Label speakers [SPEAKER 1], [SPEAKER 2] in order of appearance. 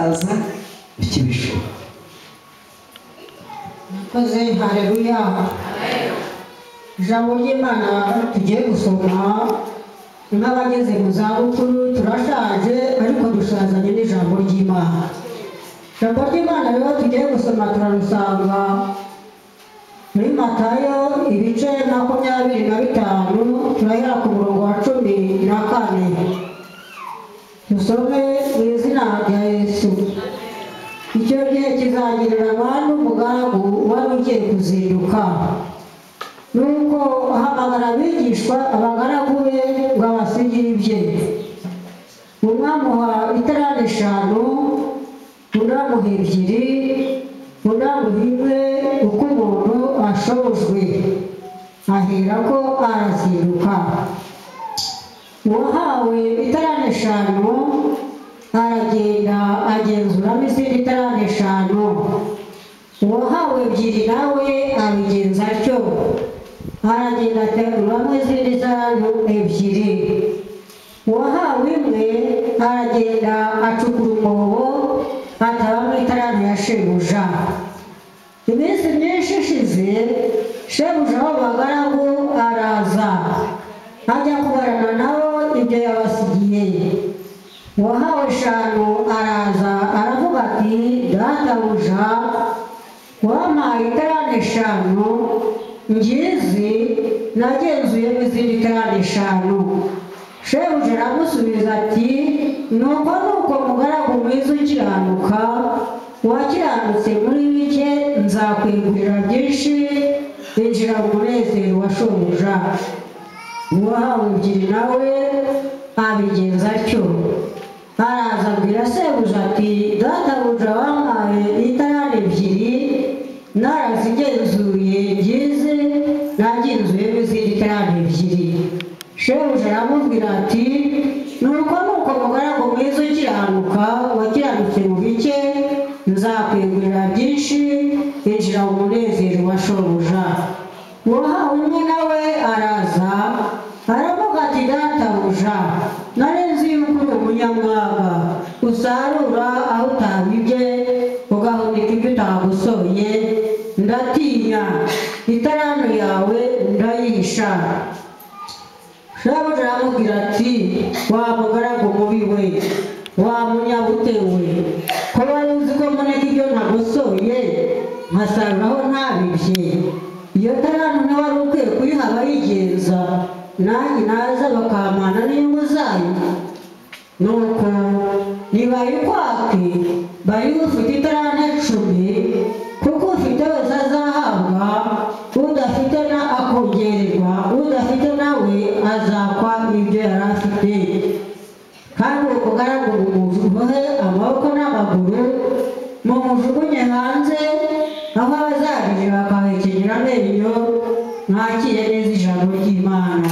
[SPEAKER 1] Uzasaza ukibishobora.
[SPEAKER 2] Murakoze, haleluya. Ijambo ry'Imana tugiye gusoma, nk'abageze mu zabukuru turashaje ariko dushazanye n'ijambo ry'Imana. Ijambo ry'Imana rero tugiye gusoma turarusanga muri Matayo ibice 25, turahera ku murongo wa 14. Dusome mu izina rya Yesu. Icyo gihe kizagereranywa n'umugaragu wari ugiye kuzinduka. Nuko ahamagara abigishwa abagaragu be ngo abasigire ibye. Umwe amuha itarani 5, undi amuha 2, undi amuha 1, uko umuntu ashobojwe. Aherako arazinduka. Uwahawe itarani 5 aragenda agenzuramo izindi tarani 5. Uwahawe 2 nawe abigenza atyo, aragenda ateruramo izindi tarani 2. Uwahawe 1 aragenda acukura umwobo atabamo itarani ya shebuja. Iminsi myinshi ishize, shebuja w'abagaragu araza ajya kubarana nabo ibyo yabasigiye. Uwahawe 5 araza aravuga ati, databuja, wampaye itarani 5, ngizi nagenzuyemo izindi tarani 5. Shebuja aramusubiza ati, nuko nuko mugaragu mwiza ukiranuka, wakiranutse muri bike nzakwegurira byinshi, injira mu munezero wa shobuja. Uwahawe 2 nawe abigenza atyo, araza abwira sebuja ati, databuja, wampaye itarani 2, narazigenzuye ngize nagenzuyemo izindi tarani 2. Shebuja aramubwira ati, nuko nuko mugaragu mwiza ukiranuka, wakiranutse mu bike nzakwegurira byinshi, injira mu munezero wa shobuja. Uwahawe 1 nawe araza aravuga ati, databuja, nari nzi yuko uri umunyamwaga, usarura aho utabibye, ugahunika ibyo utagosoye, ndatinya, itarano yawe ndayihisha. Shebuja aramubwira ati, wa mugaragu mubi we, wa munyabute we, ko wari uzi ko mboneka ibyo ntagosoye, nkasarura aho ntabibye, iyo tarano nawe wari ukwiye kuyiha abayigenza, nanjye naza bakampana n'inyungu zayo. Nuko nibayikwake bayihe ufite itarani 10, kuko ufite wese azahabwa, udafite na akongererwa, udafite nawe azakwa ibyo yari afite. Kandi uwo mugaragu mumubohe amaboko n'amaguru, mumujugunye hanze aho abazarira bakahekenyera amenyo. Mwakire neza ijambo ry'Imana.